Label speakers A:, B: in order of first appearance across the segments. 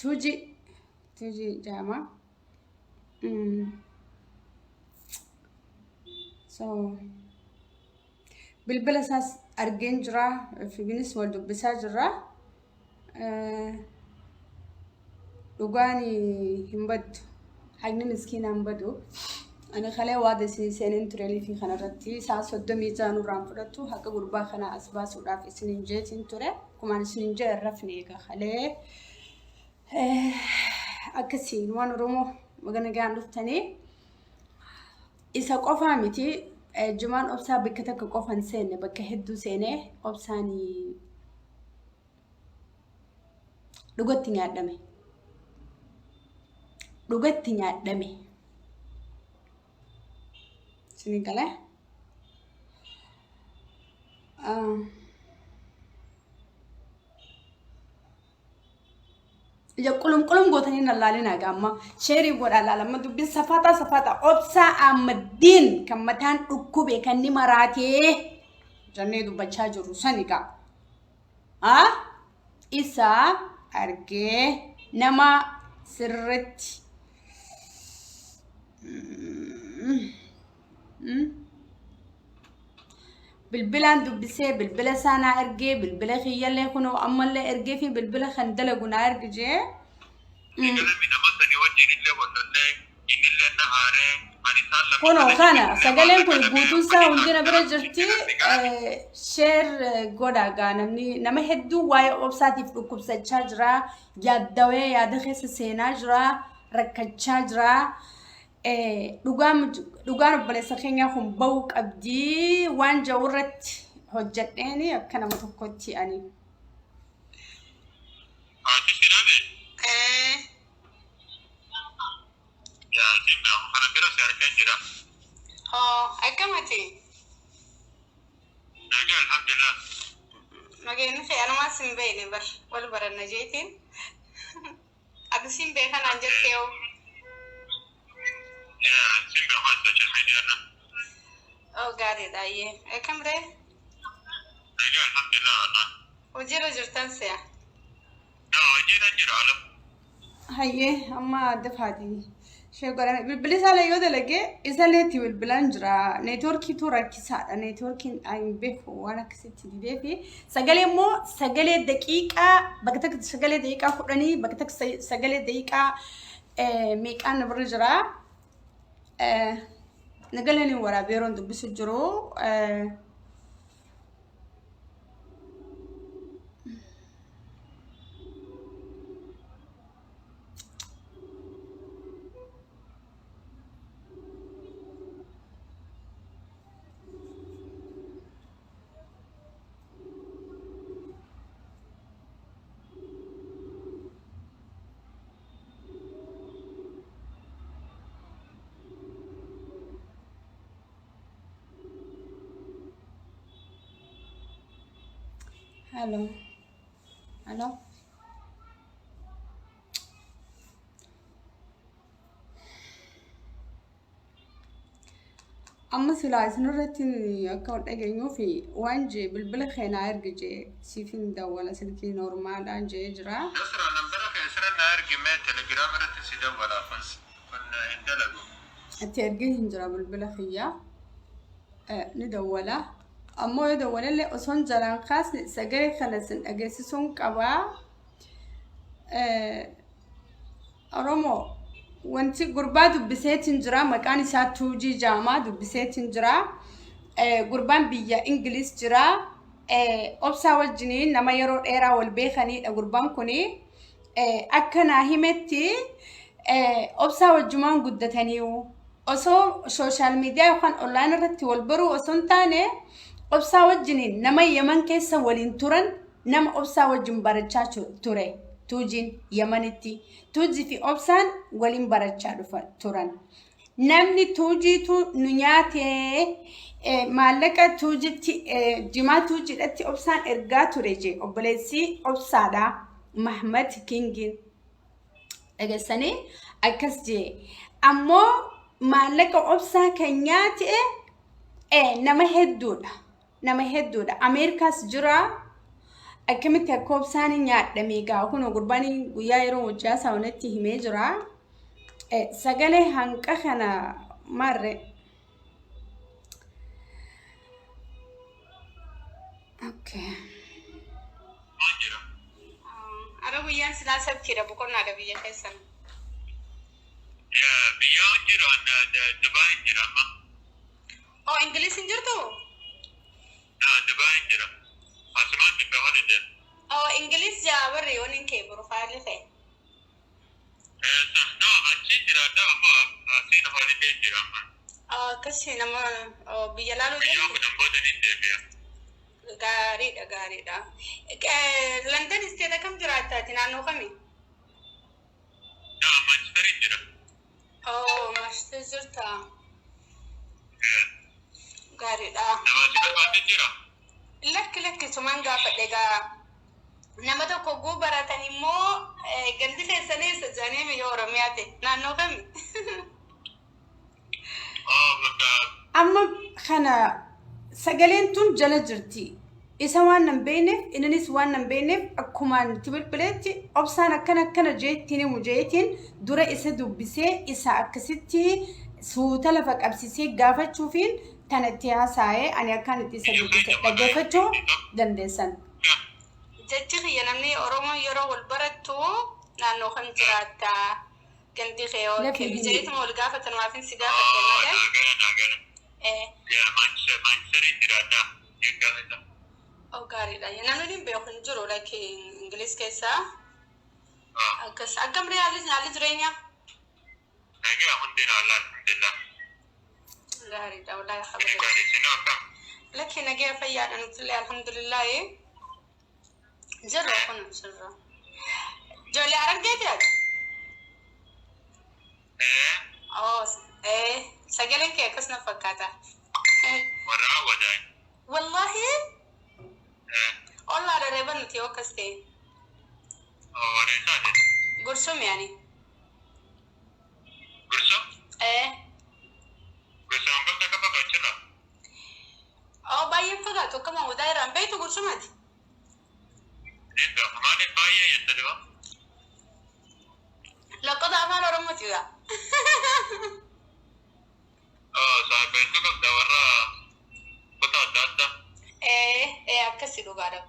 A: Tuujii Tuujii jedhama. So bilbila isaas argeen jira. Fibinis wal dubbisaa jirra. Dhugaan hin baddu. Haqni miskiinaa hin badu. Ani kalee waada isin seeneen ture liifii kanarratti sa'a 36 nurraan fudhattu haqa gurbaa kana as baasuudhaaf isinin jeetiin ture. Akkumaan isinin jee rafne egaa kalee. Akkasiin waan Oromoo baga nagaan dhuftanii. Isa qofaa miti jimaan obsaa bakka takka qofa hin seenne bakka hedduu seenee obsaan dhugatti nyaadhame. Dhugatti nyaadhame. Isin galee? Ija qulum qulum gootanii na laalinaa gaamma. Sheerii godhaa laala. Amma dubbiin safaaxaa safaaxaa obsaa Ahmaddiin kan mataan dhukkube kan ni maraatee jennee dubbachaa jirru sani gaa. Haa? Isa argee nama sirritti Bilbilaan dubbisee bilbila isaa naa ergee bilbila kiyyallee kunoo ammallee ergee fi bilbila kan dalagu naa ergi jee.
B: Eegalami nama sanii wajjin illee wal lollee innillee na aaree ani isaan lama
A: Kunoo
B: kana
A: kana
B: jibbullee
A: sagaleen
B: waan
A: kun
B: takka
A: guutuun
B: dhabee
A: isaa
B: uffani
A: hundina bira jirti.
B: itti galame.
A: Sheer godhaa gaa namni nama hedduu waa'ee obsaatiif dhukkubsachaa jira. Yaaddawee yaada keessa seenaa jira. Rakkachaa jira. Dhugaan dhugaan obboleessa keenyaa kun ba'uu qabdi waan jedhu irratti hojjedheeni akka nama tokkotti ani.
B: Haati si dhabe? Yaa siin beeku kana bira si argeen jira.
A: Hoo akkamati?
B: Nagaa alhamdulillah.
A: Nageenyi kee anumaa sin beekne bar wal baranna jeetiin. Ati siin beeka naan jettee hoo?
B: Yaa siin beeku social media irra.
A: Oh gaariidha ayyee. Akkam ree?
B: Nagaa alhamdulillah wallah.
A: Hojiirra jirtan si'a.
B: Yaa hojiirra jira alam.
A: Hayyee amma dafaati. Ishee godhame bilbilli isaa yoo dalage isallee itti bilbilaan jira. Neetwoorkiitu rakkisaadha. Neetwoorkiin hin beeku waan akkasitti didee fi sagalee immoo sagalee daqiiqaa bakka takka sagalee daqiiqaa 10 bakka takka sagalee daqiiqaa meeqaan na bira jira. Nagaleen hin waraabee yeroon dubbisu jiru. Hello. Hello. Amma silaa isinirratti akka wal dhageenyuuf waan jee bilbila kee naa ergi jee siif hin dawwala silkii noormaalaan jee jira.
B: Nasra nambara kee asirra naa ergi mee telegram irratti si dawwala kun kun hin dalagu.
A: Itti ergee hin jira bilbila kiyya ni dawwala. Ammoo yoo dawwalallee osoon jalaan kaasne sagalee kana isin dhageessisuun qabaa. Oromoo wanti gurbaa dubbiseetiin jira maqaan isaa Tuujii Jaamaa dubbiseetiin jira. Gurbaan biyya Ingiliis jira. Obsaa wajjiniin nama yeroo dheeraa wal beekanidha gurbaan kuni. Akka naa himetti obsaa wajjumaan guddataniiru. Osoo sooshaal miidiyaa yookaan onlaayinii irratti wal baruu osoo hin taane obsaa wajjiniin nama Yaman keessa waliin turan nama obsaa wajjin barachaa ture Tuujiin Yamanitti. Tuujii fi obsaan waliin barachaa dhufa turan. Namni tuujiitu nu nyaatee maallaqa tuujitti jimaa tuujiidhatti obsaan ergaa ture jee obboleessi obsaadha Mahmad Kingiin. Dhageessanii akkas jee. Ammoo maallaqa obsaa kan nyaate nama hedduudha. Nama hedduudha. Ameerikaas jira. Akkamitti akka obsaan nyaadhame egaa kun gurbaan guyyaa yeroo hojjaa saawunatti himee jira. Sagalee hanqa kana maarre. Okay.
B: Maal jira?
A: Ara guyyaan silaa sabtiidha boqonnaadha biyya keessan.
B: Yaa biyya jiru Dubai jira amma.
A: Oh, Ingiliis hin jirtu?
B: Na Dubai jira. Asumaan dhibba holiday.
A: Oh, Ingiliis jaa barri yoon kee profaayilii ta'e.
B: No, achi jiraadha ammoo asiin holiday jira amma.
A: Akkasii nama biyya laaluu
B: Guyyaa
A: deemtu?
B: 10 booda ni deebi'a.
A: Gaariidha, gaariidha. London isteeta kam jiraattaati, naannoo kami?
B: Na Manchester jira.
A: Oh, Manchester jirta. Gaariidha.
B: Nama si barbaadde jira.
A: Lakki lakki, sumaan gaafadhe gaa. Nama tokko guu baratan immoo gandi keessanii eessa jedhanii biyya Oromiyaati. Naannoo kami?
B: Oh, bakka
A: Amma kana sagaleen tun jala jirti. Isa waan nan beekneef, inninis waan nan beekneef, akkumaan itti bilbileetti obsaan akkana akkana jeettiin himu jeetiin dura isa dubbisee isa akkasitti suuta lafa qabsiisee gaafachuufiin tan itti haasa'ee ani akkaan itti isa dubbise dhaggeeffachuu dandeessan. Jechi kiyya namni Oromoo yeroo wal barattu naannoo kam jiraatta, gandi kee yoo
C: Lafi himi.
A: jedheetuma wal gaafatan maafin si gaafadhe
B: Oh,
A: malee.
B: naa gala, naa gala. Yaa Manchester, Manchester jiraadha. Jechuudha isa.
A: Oh, gaariidha. Namni hin beeku hin jiru, like Ingiliis keessaa.
B: Oh,
A: Akkas akkam haalli haalli jireenyaa?
B: Nagaa hundinuu, alhamdulillah.
A: Gaariidha wallaahi kabaja.
B: Gaarii, sinoo akkam?
A: Lakki, nagaya fayyaadha nutillee, alhamdulillahi. Jirra, kun jirra. Ijoollee Harargeeti ati?
B: Eh,
A: Oh, sagaleen kee akkas na fakkaata.
B: Warra hawwataa.
A: Wallahi
B: Eh,
A: ollaadha reeba nuti yoo akkas ta'e.
B: Oh, warra isaati.
A: Gursum yaani.
B: Gursum?
A: Eh,
B: Gursum hangam takka fagaachirra?
A: Oh, baay'een fagaatu, akkama wadaa irraan beektu gursumaati.
B: Ni beeku. Maaliif baay'ee jette duba?
A: Lakkoota afaan Oromooti gaa.
B: Oh, saayibeetu qabda warra kutaa adda addaa.
A: Eh, akkasi dhugaadha.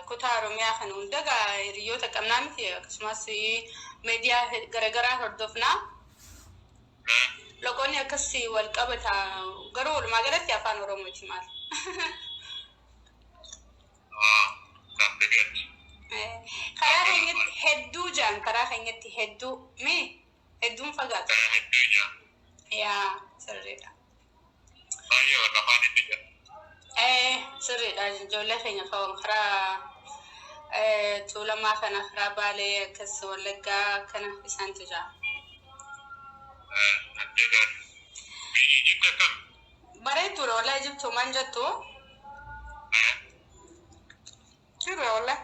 A: Kutaa Oromiyaa kana hunda gaa hiriyoota qabnaa miti, akkasumas miidiyaa garaagaraa hordofnaa.
B: Eh,
A: Loqonni akkasii wal qabata, garuu walumaa galatti afaan Oromooti maal.
B: Oh, saayibeetu.
A: Karaa keenyatti hedduu jaan, karaa keenyatti hedduu mi hedduun fagaatu.
B: Karaa hedduu jira.
A: Yaa, sirriidha.
B: Baay'ee warra afaanitti jira.
A: Sirriidha, ijoollee keenya karaa Tuulamaa kana, karaa Baalee akkas, Wallaggaa kana isaantu jira.
B: Eh, addee gaarii. Biyyi Ijipti akkam?
A: Bareeduudha wallaahi, Ijiptuu maan jettu?
B: Eh,
A: Jirra wallaahi.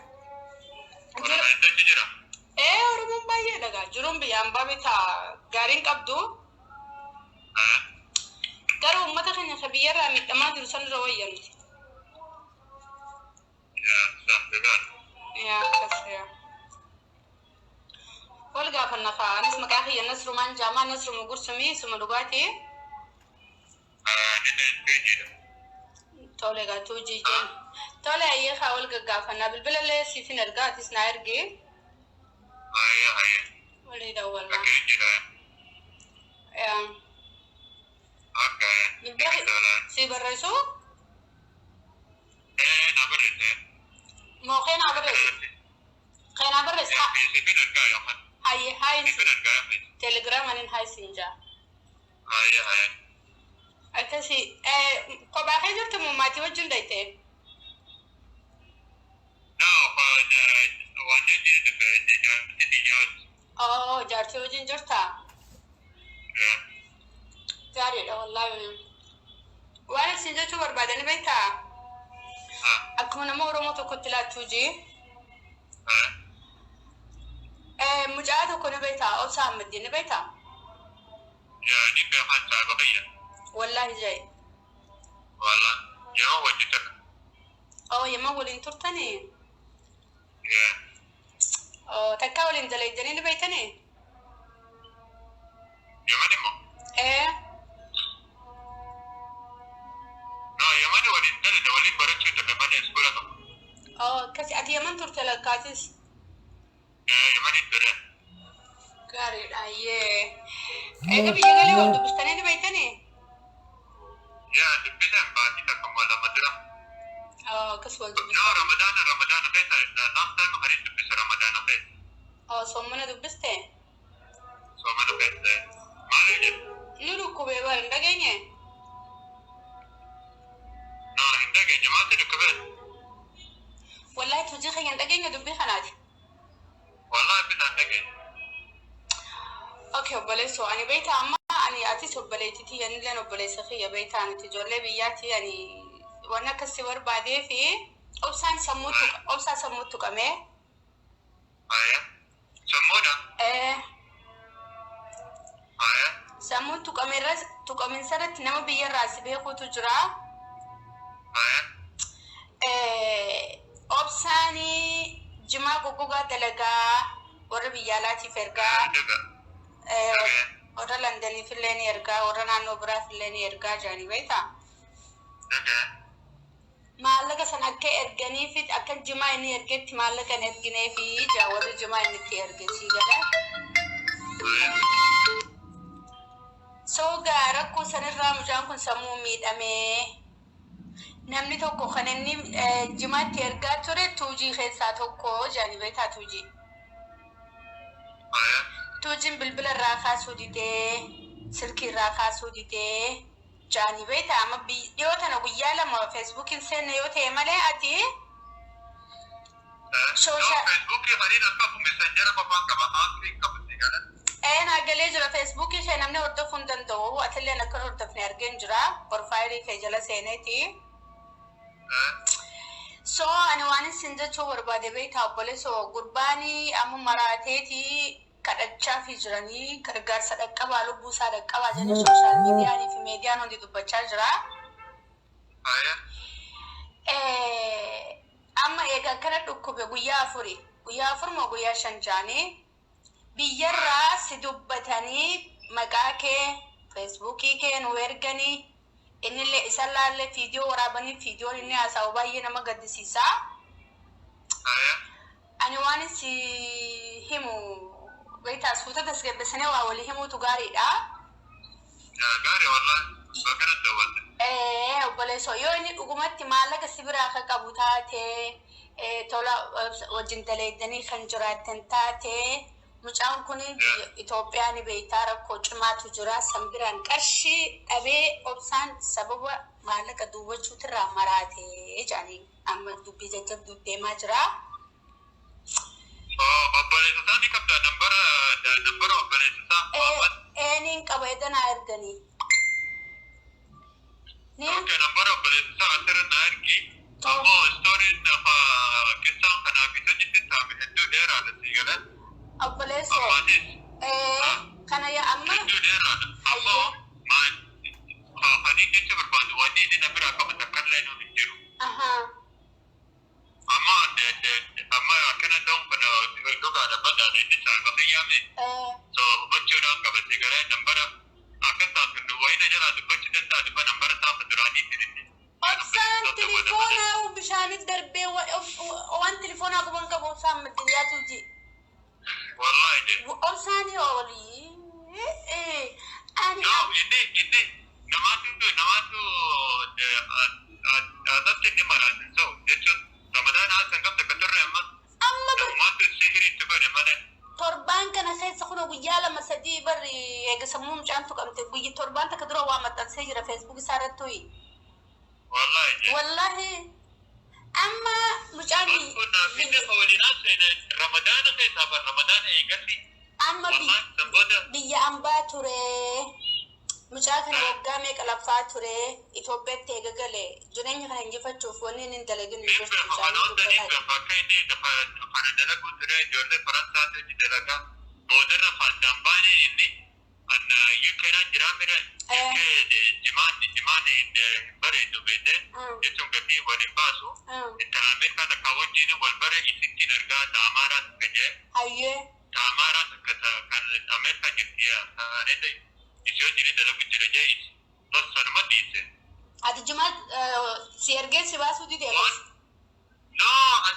B: Oromoo hedduutu jira.
A: Oromoon baay'ee dhagaa. Jiruun biyya ambaa bitaa gaariin qabdu.
B: Eh,
A: Garuu uummata keenya ka biyyarraa miidhamaa jiru sanirra wayya nuti.
B: Yaa, saayibeetu.
A: Yaa, akkas yaa. Wal gaafanna kaa, anis maqaa kiyya Nasrumaan jaamaa, Nasruma Gursumii suma dhugaatii.
B: Eh, ni leentuu
A: Tole gaa, tuujii jenna. Tole, ayyee kaa, wal gaggaafannaa, bilbila illee siifin ergaa, atis naa ergi.
B: Hayya, hayya.
A: Walii dawwalnaa.
B: Akkamiin jira?
A: Yaa.
B: Akka.
A: Bilbila
B: Tola.
A: si barreessuu?
B: Eh, na barreesse.
A: Moo keenaa barreessu? Keenaa barreessu?
B: Siifin ergaa yookaan.
A: Hayye, hayi.
B: Siifin ergaa yookaan.
A: Telegiraamaniin hayi siin jaa.
B: Hayya, hayya.
A: Akkasi kophaa kee jirtu moo maatii wajjin dayte?
B: No, waan jedhu jaarti.
A: Oo, jaartii wajjin jirtaa? Gaariidha wallaahi. Waan isin jechuu barbaadani beektaa? Akkuma nama Oromoo tokkotti laattuu jii. Mucaa tokko ni beektaa? Obsa Ahmad ni beektaa?
B: Yaa, ni beekan, saahiba kiyya.
A: Wallaahi jee.
B: Wallah, yeroo wajji takka.
A: Waliin turtanii?
B: Yeah.
A: Oh, takkaa waliin dalaydanii ni beeytanii?
B: Yaman immoo?
A: Ee.
B: No, Yaman waliin dalane, waliin barachuu turre malee iskuula tokko.
A: Oh, akkasi. Ati Yaman turte lakkaatis?
B: Yeah, Yamaniin ture.
A: Gaariidha, ayyee. Eega biyya galee wal dubbistanii ni beeytanii?
B: Yeah, dubbisan baatii takka moo lama dura.
A: Oh, akkas wal
B: No,
A: dubbistan.
B: Ramadaana keessa, last time kan dubbise Ramadaana keessa.
A: Oh, soomana dubbiste?
B: Soomana keessa. Maaliif jedhu?
A: Ni dhukkubee bara hin dhageenye?
B: No, hin dhageenye. Maaltu dhukkubee?
A: Wallahi hojii keenya hin dhageenye dubbii kanaati.
B: Wallahi bilaan dhageenye.
A: Okay, obboleessoo, ani beektaa amma ani atis obboleettitii, anilleen obboleessa kiyya beektaa, nuti ijoollee biyyaati. Ani waan akkasii barbaadee fi obsaan sammuutti obsaan sammuutti tuqamee.
B: Aya. Sammuudha.
A: Eh,
B: Aya.
A: sammuun tuqameerra tuqaminsa irratti nama biyyarraa si beekuutu jira.
B: Aya.
A: Eh, obsaanii jimaa goggogaa dalagaa warra biyya alaatiif ergaa.
B: Dhuga.
A: Eh, warra Londaniif illee ni ergaa, warra naannoo biraaf illee ni ergaa jaanii beektaa.
B: Dhuga.
A: Maallaqa san akka erganiifi akka jimaa inni ergetti maallaqa hin ergineefi jaa warri jimaa inni itti erge sii gala.
B: Aya.
A: So gaa rakkoo sanirraa mucaan kun sammuu miidhamee, namni tokko kan inni jimaatti ergaa ture tuujii keessaa tokko jaanii beektaa tuujii.
B: Aya.
A: Tuujiin bilbila irraa kaasuu didee, silkii irraa kaasuu didee jaanii beektaa. Amma dhiyoo tana guyyaa 2 Feesbuukiin seenne yoo ta'e malee ati
B: No, Facebookii hariin akka Messenger qofaan qaba. Aappii qabu si gala.
A: Ee, naa galee jira. Feesbuukii ishee namni hordofuu hin danda'u. Atilleen akka hin hordofne argeen jira. Profileii kee jala seeneeti. So ani waan isin jechuu barbaade beektaa obboleessoo, gurbaanii amma maraateeti kadhachaa fi jiranii, gargaarsa dhaqqabaa, lubbuu isaa dhaqqabaa jedhanii social mediaanii fi miidiyaan hundi dubbachaa jira.
B: Aya.
A: Amma eega akkana dhukkube guyyaa 4, guyyaa 4 moo guyyaa 5 jaanii biyyarraa si dubbatanii maqaa kee Feesbuukii kee nu erganii, innillee isa laallee viidiyoo waraabanii, viidiyoon inni haasa'u baay'ee nama gaddisiisa.
B: Aya.
A: Ani waan si himu beektaa, suuta tasgabbeessanii waa walii himuutu gaariidha.
B: Gaarii wallahi. Bakka daawwatte.
A: Ee, obboleessoo, yoo inni dhugumatti maallaqa si biraa akka qabu taate, tola wajjin daleeddanii kan jiraattan taate, mucaan kun biyya Itoophiyaa ni beektaa, rakkoo cimaatu jira, san biraan qarshii dhabee obsaan sababa maallaqa duwwachuutirraa maraate jedhanii amma dubbii jajjabduu deemaa jira.
B: Obboleessa isaa ni qabda, nambara obboleessa isaa Muhammad?
A: Ee, niin qaba, edanaa erganii. Niin
B: Okay, nambara obboleessa isaa asirra na ergi. Ammoo storyn qissaan kanaaf isa jitti taame hedduu dheeraadha si galan.
A: Obboleessoo.
B: Ammaatis
A: Ee, kana yaa amma
B: hedduu dheeraadha. Ammoo maal hani jecha barbaadu, wanni inni na biraa qabu takka illee nuuf hin jiru. Amma amma akkana ta'uun kana dhugaadha, badaadha, inni saayiba kiyyaame.
A: Ee.
B: So hubachuudhaan qabate gara nambara akka taatu wayina jalaa dubbachuu danda'a, dubba nambara isaa duraanii inni.
A: Obsaan tilifoonaa bishaanit darbee waan tilifoonaa qaban qabu obsaan maddiyaatu ji.
B: Wallahi je.
A: Obsaan olii. Ani
B: No, inni namaatu asatti inni malaatin so jechuun Ramadaan haasan qabda ka turre amma
A: amma
B: namumaatu sihiriitti godhe malee.
A: Torbaan kana keessa kun guyyaa 2 3 barri eega sammuu mucaan tuqamte guyyi torbaan takka dura waa maxxansee jira Facebook isaa irratti.
B: Wallahi je.
A: Wallahi amma mucaan
B: Kun inni waliin haasa'e Ramadaana keessaa bar Ramadaana eegalli.
A: Amma
B: Wallahi san booda
A: biyya ambaa ture. Mucaa kana waggaa meeqa laffaa ture. Itoophiyaatti eega gale jireenya kana injifachuuf wanni inni hin dalagin hin jirtu mucaan
B: Kanoota ni
A: dubbataa.
B: bakka inni kana dalaguu ture, ijoollee Faransaatu hojii dalagaa. Boodarra addaan baane, inni UK dhaan jiraa mira, UK jimaan jimaan hin bareedu beekte, jechuun gatii waliin baasu. Intala Ameerikaa. Ameerikaa takka wajjin wal bare isittiin argaa ta Amaaraa takka jee.
A: Hayyee.
B: Ta Amaaraa takka ta kan Ameerikaa jirti taanee isi wajjin dalagu jira jee bas sanuma dhiise.
A: Ati jimaa si ergee si baasuu didee
B: Waan no an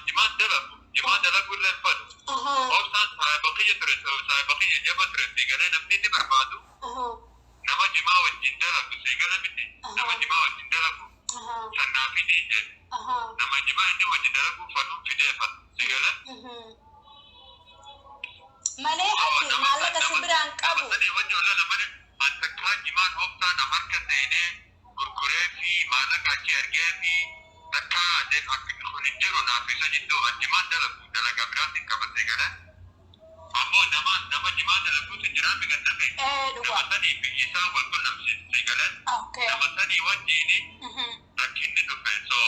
B: jimaan dalagu jimaa dalagu illee hin fadhu. Obsaan saahiba kiyya ture, saahiba kiyya jaba ture, si galee namni inni barbaadu nama jimaa wajjin dalagu, si gala miti, nama jimaa wajjin dalagu sannaa fidii jedhe, nama jimaa inni wajjin dalaguu fadhu fidee fadhu, si galee.
A: Malee ati maallaqa si biraan qabu.
B: Nama sanii wajji wala nama an takkaa jimaan obsaan am harka seenee gurguree fi maallaqa achi ergee fi takkaa adeem akka kun hin jiru naaf isa jidduu. An jimaan dalagu dalagaa biraatiin qabatee galee. Ammoo nama jimaa dalaguutu jiraa mi ganname.
A: Ee, dhugaa.
B: Nama sanii fi isaa wal qunnamsiiste galee. Nama sanii wajjiini rakkinni dhufe, so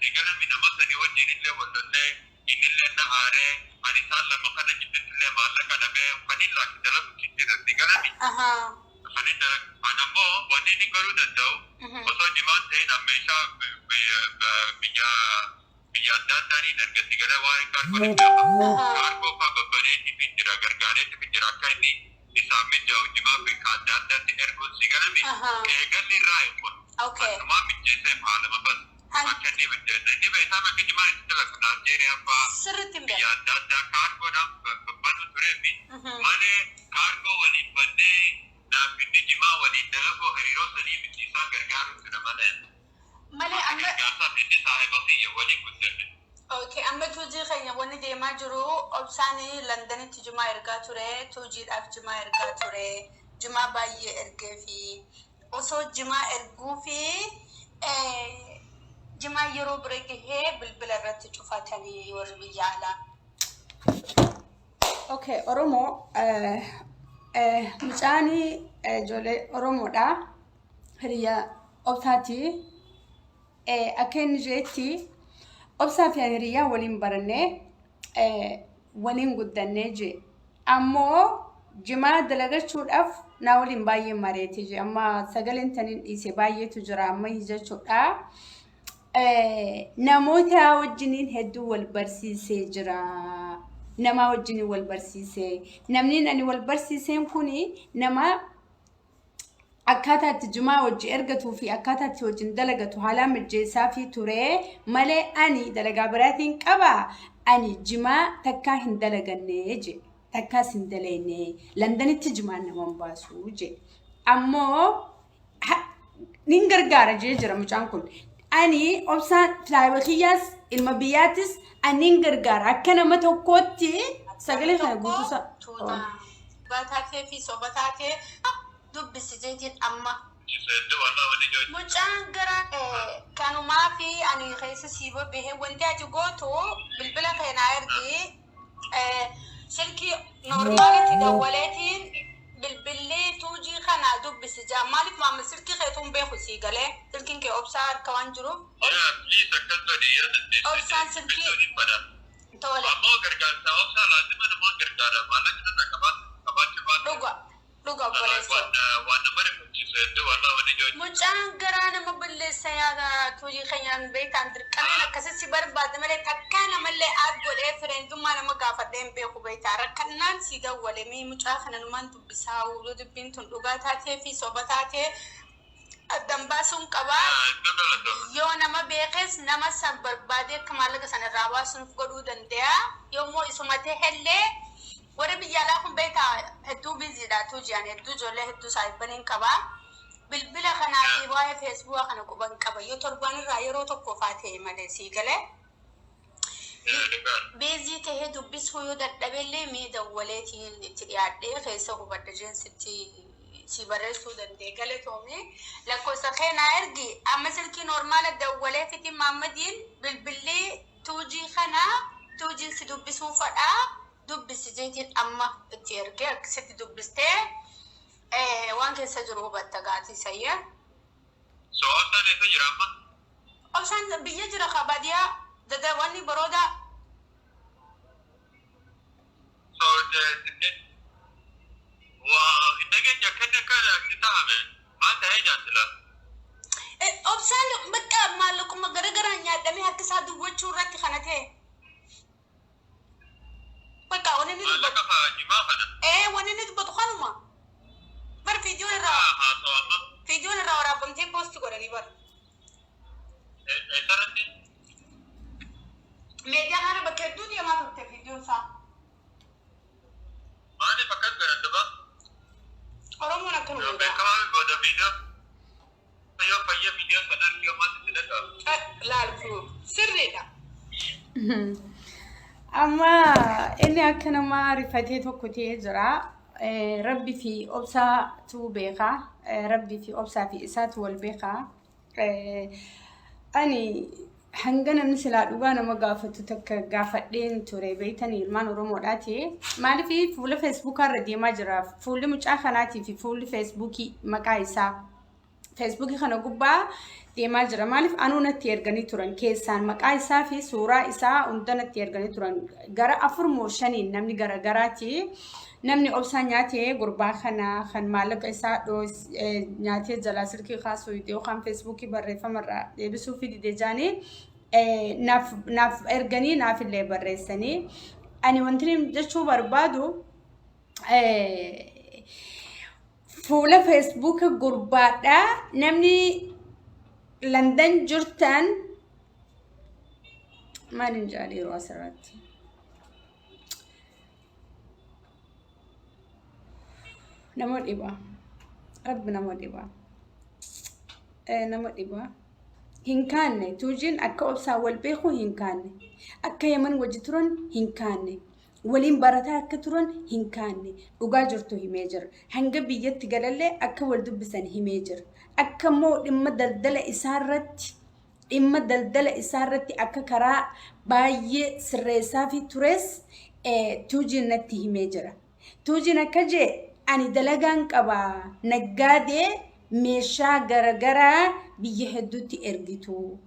B: Sigalami nama sanii wajjin illee wal lollee, innillee na aaree, ani isaan lama kana jidduutti illee maallaqa dhabee kan inni akka dalagutti jira, sigalami. Kan inni dalagu kan ammoo wanni inni godhuu danda'u osoo jimaan ta'in meeshaa biyya adda addaa ni erga, sigalee waa'ee kaargoo ni beeka. Kaargoo fa'aa babbareetii fi jira gargaareetii fi jira akka inni isaan mijaa'u jimaa bakka adda addaatti erguun, sigalami. Eegalli irraa hin kun. Akkumaa mijjeessee haalama bas. Akka inni mijjeesse inni beekaa akka jimaan itti dalagu Naajeeriyaa fa'aa
A: Sirriitti hin
B: biyya
A: beeku.
B: Adda addaa kaargoodhaan babbanu tureefi malee kaargoo waliin bannee naaf inni jimaa waliin dalaguu hariiroo sanii miti, isaan gargaaru ture malee.
A: Malee amma
B: Gargaarsaaf inni saahiba kiyya waliin guddanne.
A: Okay, amma tuujii keenya wanni deemaa jiru obsaanii Londanitti jimaa ergaa ture, tuujiidhaaf jimaa ergaa ture, jimaa baay'ee ergee fi osoo jimaa erguu fi jimaa yeroo bira gahee bilbila irratti cufatanii warri biyya alaa. Okay, Oromoo mucaanii ijoollee Oromoodha. Hiriyaa obsaati. Akka inni jedhetti obsaa fi ani hiriyaa waliin barannee waliin guddannee jee. Ammoo jimaa dalagachuudhaaf naa waliin baay'ee mareeti jee. Amma sagaleen taniin dhiise baay'eetu jira amma jechuudha. Namoota wajjiniin hedduu wal barsiisee jira. Nama wajjiniin wal barsiisee. Namni ani wal barsiiseen kuni nama akkaataa itti jimaa wajji ergatuu fi akkaataa itti wajjin dalagatu haalaan mijjeessaa fi ture malee ani dalagaa biraatiin qaba. Ani jimaa takkaa hin dalaganne je. Takkaas hin dalagne. Londanitti jimaan nama hin baasu je. Ammoo nin gargaara jee jira mucaan kun. Ani obsaan saahiba kiyyaas ilma biyyaattis ani nin gargaara akka nama tokkootti sagalee kana guutuusaa.
C: Tuuta dhugaa taatee fi soba taatee dubbisiteetiin amma.
A: Mucaan gara kanumaa fi ani keessa sii babbahee wanti ati gootu bilbila keenaa ergi, silkii normaalitti dawwaleetiin bilbilli tuujii kana dubbisi jaa. Maaliif maamma silkii keetuun beeku sii galee silkiin kee obsaa harka waan jiruuf.
B: Yaa, please akkas godhi yaa dandeesse.
A: Obsaan silkii tole.
B: Ammoo gargaarsa obsaa laazima namaan gargaara. Maallaqa irraa qabaachuu baatu.
A: Dhuga dhuga, obboleessoo.
B: Waan nama rifachiisu hedduu walaa wani ijoo.
A: Mucaan garaa nama balleessa yaada tuujii keenyaan beektaan dirqameen akkasitti barbaade malee takkaa namallee aad godhee friendummaa nama gaafadhee hin beeku beektaa. Rakkannaan si dawwale mii mucaa kana numaan dubbisaa uuluu dubbiin tun dhugaa taatee fi soba taatee addan baasuun qabaa.
B: Hedduu galatoomi.
A: Yoo nama beekes nama san barbaadee akka maallaqa sana irraa baasuuf godhuu danda'a. Yommuu isuma tahellee warri biyya alaa kun beekaa hedduu busydha tuujiyaan hedduu ijoollee hedduu saahibbaniin qabaa. Bilbila kanaa fi waa'ee Facebooka kana quban qaba. Yoo torbaan irraa yeroo tokko faa ta'e malee sii galee. Busy tahee dubbisuu yoo dadhabellee mee dawwaleetiin itti dhiyaadhee keessa hubadha jeensitti si barreessuu danda'e, galatoomi. Lakkoofsa keenaa ergi. Amma silkii normaala dawwalee fiti maammadiin bilbilli tuujii kana tuujiin si dubbisuu fadhaa dubbisi jeetiin amma itti ergee akkasitti dubbistee waan keessa jiru hubatta gaatii sayyee.
B: So obsaan eessa jira amma?
A: Obsaan biyya jira ka baadiyaa dada wanni baroodaa.
B: So Waa hin dhageenye akka inni akka itti tahame maal ta'ee jaansila.
C: Obsaan bakka maallaquma garagaraan nyaadhamee harka isaa duwwachuu irratti kana ta'e. Bakka wanni inni dubbatu.
B: Maallaqa haa jimaa kana.
C: Ee, wanni inni dubbatu kanuma. Bar viidiyoon irraa
B: Haasawaa amma.
C: Viidiyoon irraa waraabamtee post godhanii bar.
B: Eessarratti?
C: Meediyaa kana bakka hedduu deemaa turte viidiyoon isaa.
B: Maaliif akkas godhan duba?
C: Oromoon akkanuma godha.
B: Beekamaa booda viidiyoo. Yoo fayya viidiyoo sana argee maaltu si dhaga'ama?
C: Laaltu sirriidha.
A: Amma inni akka nama rifatee tokko ta'ee jira. Rabbi fi obsaatu beeka. Rabbi fi obsaa fi isaatu wal beeka. Ani hanga namni silaa dhugaa nama gaafatu takka gaafadheen ture, beektanii, ilmaan Oromoodhaati. Maaliif fuula Feesbuukaa irra deemaa jira. Fuulli mucaa kanaatii fi fuulli Feesbuukii maqaa isaa. Feesbuukii kana gubbaa deemaa jira. Maaliif anuu natti erganii turan, keessaan maqaa isaa fi suuraa isaa hunda natti erganii turan. Gara afur moo shaniin namni garagaraati. Namni obsaa nyaatee gurbaa kana kan maallaqa isaa nyaatee jalaa silkii kaasuu yookaan Feesbuukii barreeffama irraa deebisuu fi dide jaanii naaf erganii naaf illee barreessanii. Ani wanti jechuu barbaadu, fuula Feesbuuka gurbaadhaa namni Landan jirtan maal hin jedhan yeroo asirratti. Nama dhiba. Rabbi nama dhiba. Nama dhiba. Hin kaanne tuujiin akka obsaan wal beeku hin kaanne. Akka Yaman wajji turan hin kaanne. Waliin barataa akka turan hin kaanne. Dhugaa jirtu himee jira. Hanga biyyatti galallee akka wal dubbisan himee jira. Akka immoo dhimma daldala isaarratti akka karaa baay'ee sirreessaa fi tures tuujiin natti himee jira. Tuujiin akka jee, ani dalagaan qaba, naggaadee meeshaa garagaraa biyya hedduutti ergitu.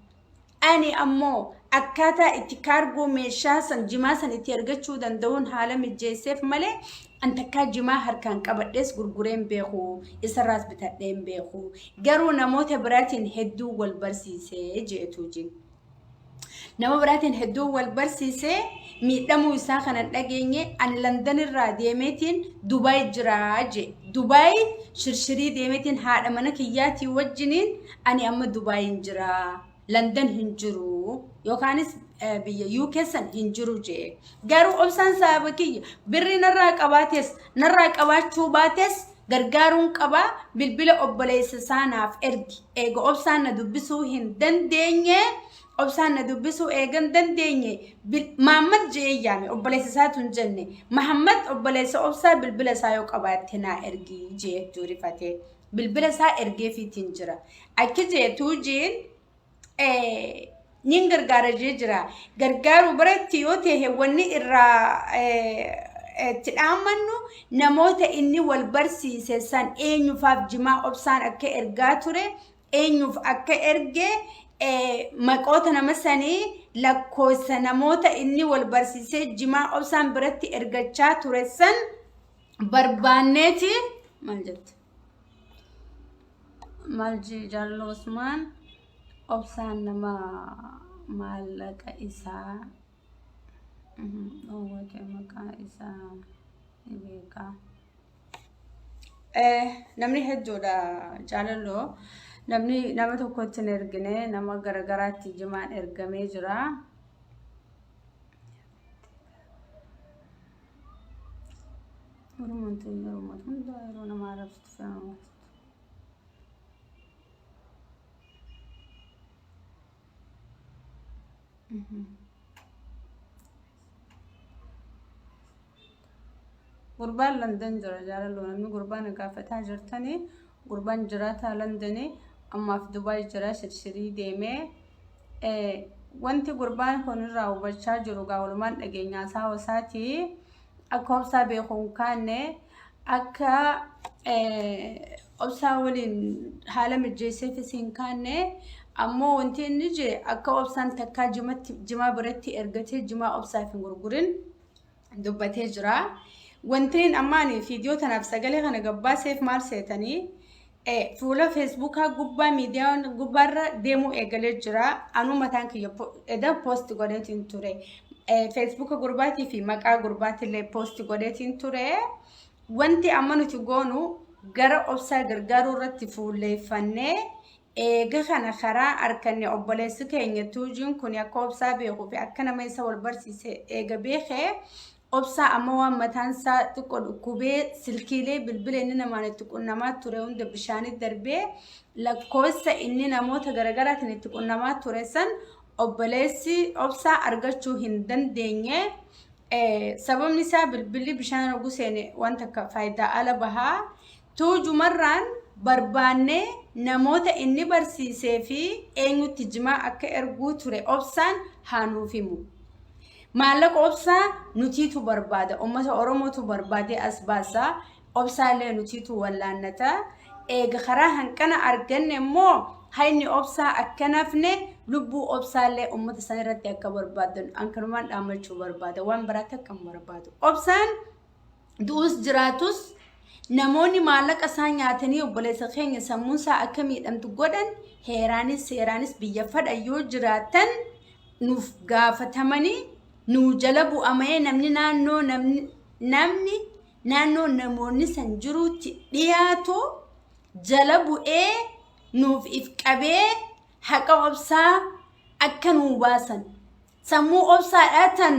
A: Ani ammoo akkaataa itti kaargoo meeshaa san, jimaa san itti ergachuu danda'uun haala mijjeesseef malee an takkaa jimaa harkaan qabadhees gurgureen beeku, isarraas bitadheen beeku. Garuu namoota biraatiin hedduu wal barsiisee jee tuujiin. Nama biraatiin hedduu wal barsiisee, miidhamuu isaa kanan dhageenye, ani Landan irraa deemeetiin Dubaay jiraa jee. Dubaay shirshirii deemeetiin haadha mana kiyyaatii wajjiniin ani amma Dubaayin jiraa. Landan hin jiru yookaanis biyya UK san hin jiru jee. Garuu obsaan sababa kiyya birri narraa qabaates narraa qabaachuu baates gargaaruun qabaa, bilbila obboleessa isaa naaf ergi. Eega obsaan na dubbisuu hin dandeenye, obsaan na dubbisuu eegan dandeenye, Mahammad jee yaame, obboleessa isaatu hin jenne. Mahammad obboleessa obsaa, bilbila isaa yoo qabaatte naa ergi jee hedduu rifatee. Bilbila isaa ergeefiitiin jira. Akki jeetuu jeen nin gargaara jee jira. Gargaaruu biratti yoo ta'e wanni irraa itti dhaammannu, namoota inni wal barsiise san eenyufaaf jimaa obsaan akka ergaa ture, eenyuuf akka erge, maqoota nama sanii, lakkoofsa namoota inni wal barsiisee jimaa obsaan biratti ergachaa ture san barbaanneeti. Maal jette? Maal jee Jaalala Usmaan? Obsaan nama maallaqa isaa dhoowwate, maqaa isaa ni beekaa. Namni hedduudha jaalaloo. Namni nama tokkotti hin ergine, nama garagaraatti jimaan ergamee jira. Oromoon tun yeroo hunda yeroo nama arrabsitu fe'ama. Gurbaan London jira jaalaloo, namni gurbaan gaafataa jirtanii, gurbaan jiraataa Londonii, ammaaf Dubaay jira, shirshirii deemee. Wanti gurbaan kun irraa hubachaa jiru gaa walumaan dhageenyaa isaa isaatii akka obsaa beeku hin kaanne, akka obsaa waliin haala mijjeesseefis hin kaanne. Ammoo wanti inni jee akka obsaan takkaa jimatti jimaa biratti ergatee jimaa obsaaf hin gurgurin dubbatee jira. Wantiin amma ani viidiyoo tanaaf sagalee kana gabbaaseef maal seetanii fuula feesbuukaa gubbaa miidiyaa gubbaarra deemuu eegalee jira. Anuu mataan kiyya eda post godheetiin ture. Feesbuuka gurbaatii fi maqaa gurbaatillee post godheetiin ture. Wanti amma nuti goonu gara obsaa gargaaruu irratti fuulleeffannee eega kana karaa arkanne obboleessi keenya tuujiin kun akka obsaa beekuu fi akka nama isa wal barsiise eega beekee obsaa amma waan mataan isaa xiqqoo dhukkubee silkiilee bilbila inni namaan itti qunnamaa ture hunda bishaanitti darbee lakkoofsa inni namoota garaagaraatiin itti qunnamaa ture san obboleessi obsaa argachuu hin dandeenye. Sababni isaa bilbilli bishaan oguu seene wanta akka faayidaa ala bahaa. Tuujumarraan barbaannee namoota inni barsiisee fi eenyutti jimaa akka erguu ture obsaan haa nuuf himu. Maallaqa obsaa nutiitu barbaada. Uummata Oromootu barbaadee as baasa. Obsaallee nutiitu wallaannata. Eega karaa hanqana arganne immoo hayni obsaa akka nafne lubbuu obsaallee uummata san irratti akka barbaadan ankanumaan dhaammachuu barbaada. Waan biraatti akka hin barbaadu. Obsaan du'us jiraatus namoonni maallaqa isaa nyaatanii obboleessa keenya sammuun isaa akka miidhamtu godhan heeraanis seeraanis biyya fadha yoo jiraatan nuuf gaafatamanii nuu jala bu'amee namni naannoo namni naannoo namoonni san jiruutti dhiyaatu jala bu'ee nuuf if qabee haqa obsaa akka nuu baasan sammuu obsaadhaa tan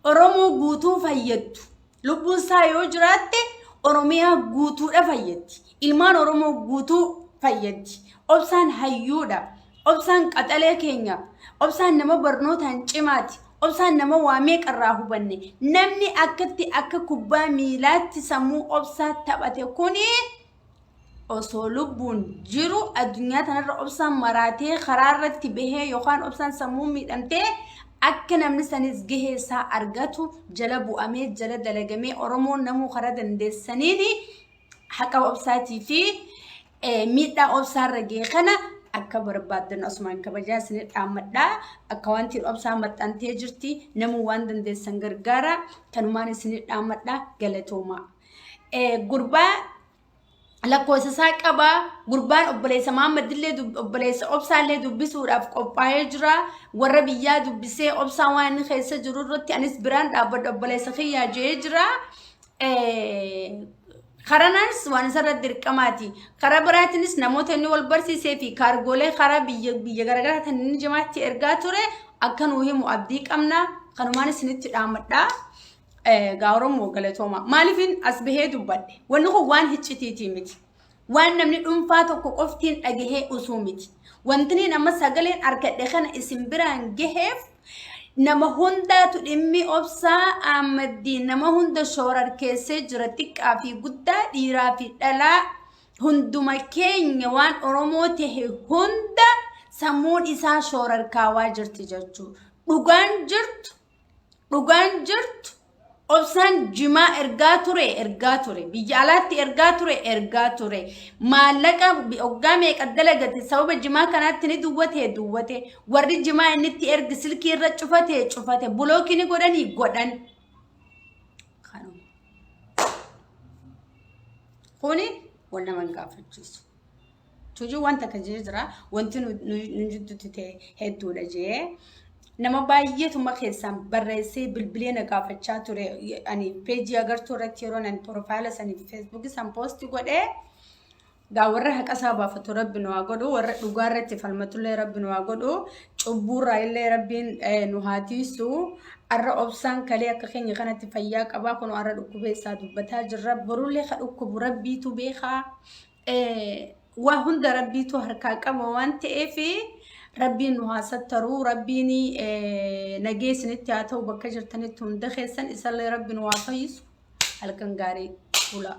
A: Oromoo guutuu fayyaddu. Lubbuun isaa yoo jiraatte Oromiyaa guutuudha fayyaddi. Ilmaan Oromoo guutuu fayyaddi. Obsaan hayyuudha. Obsaan qaxalee keenya. Obsaan nama barnootaan cimaati. Obsaan nama waa meeqarraa hubanne. Namni akkatti akka kubbaa miilaatti sammuu obsaa taphate kuni osoo lubbuun jiru addunyaa tanarra obsaan maraatee karaa irratti bahee yookaan obsaan sammuu miidhamtee akka namni sanis gahee isaa argatu jala bu'amee jala dalagamee Oromoon namuu karaa dandeessaniin haqa obsaatii fi miidhaa obsaarra gahe kana akka barbaaddan asumaan kabajaa isin dhaammadhaa akka wanti obsaa maxxantee jirti namuu waan dandeessan gargaara kanumaan isin dhaammadhaa galatoomaa. Gurbaa lakkoofsa isaa qaba. Gurbaan obboleessa Mahammadillee obboleessa Obsaallee dubbisuudhaaf qophaa'ee jira. Warra biyyaa dubbisee Obsaa waan inni keessa jiru irratti anis biraan dhaabbadha obboleessa kiyyaa jedhee jira. Karanaanis waan isarra dirqamaati. Karaa biraatiinis namoota inni wal barsiisee fi kaargoolee karaa biyya biyya garaagaraa kan inni jimaatti ergaa ture akka nuu himu abdii qabna. Kanumaan isinitti dhaamadha. Egaa Oromoo galatooma. Maaliifin as bahee dubbadhe? Wanni kun waan hiccitiitii miti. Waan namni dhuunfaa tokko qoftiin dhagahee usuu miti. Wanti nama sagaleen argadhe kana isin biraan gaheef nama hundaatu dhimmi obsaa Ahmaddiin nama hunda shoorarkeessee jira xiqqaa fi guddaa dhiiraa fi dhalaa hunduma keenya waan Oromoo tahe hunda sammuun isaa shoorarkaawaa jirti jechuudha. Dhugaan jirtu Dhugaan jirtu obsaan jimaa ergaa ture ergaa ture biyya alaatti ergaa ture ergaa ture maallaqa hoggaa meeqa dalagate sababa jimaa kanaatti ni duwwate duwwate warri jimaa inni itti ergi silkii irra cufate cufate bulookii ni godhanii godhan. Kanuma. Kuni wal nama hin gaafachiisu. Tujuu wanta akka jee jira wanti nu jidduutti ta'e hedduudha jee nama baay'eetuma keessaan barreessee bilbilee na gaafachaa ture ani peejii agartuu irratti yeroo ani piroofaayila sanii fi feesbuukii san poosti godhee gaa warra haqa isaa baafatu rabbi nu haa godhu warra dhugaa irratti falmatullee rabbi nu haa godhu cubbuurraa illee rabbiin nu haa tiisu arra obsaan kalee akka keenya kanatti fayyaa qabaa kun arra dhukkubee isaa dubbataa jirra borullee ka dhukkubu rabbiitu beekaa waa hunda rabbiitu harkaa qaba waan ta'eef rabbiin nu haa sattaruu rabbiin nagee isinitti haa ta'u bakka jirtanitti hunda keessan isallee rabbi nu haa fayyisu halkan gaarii bulaa.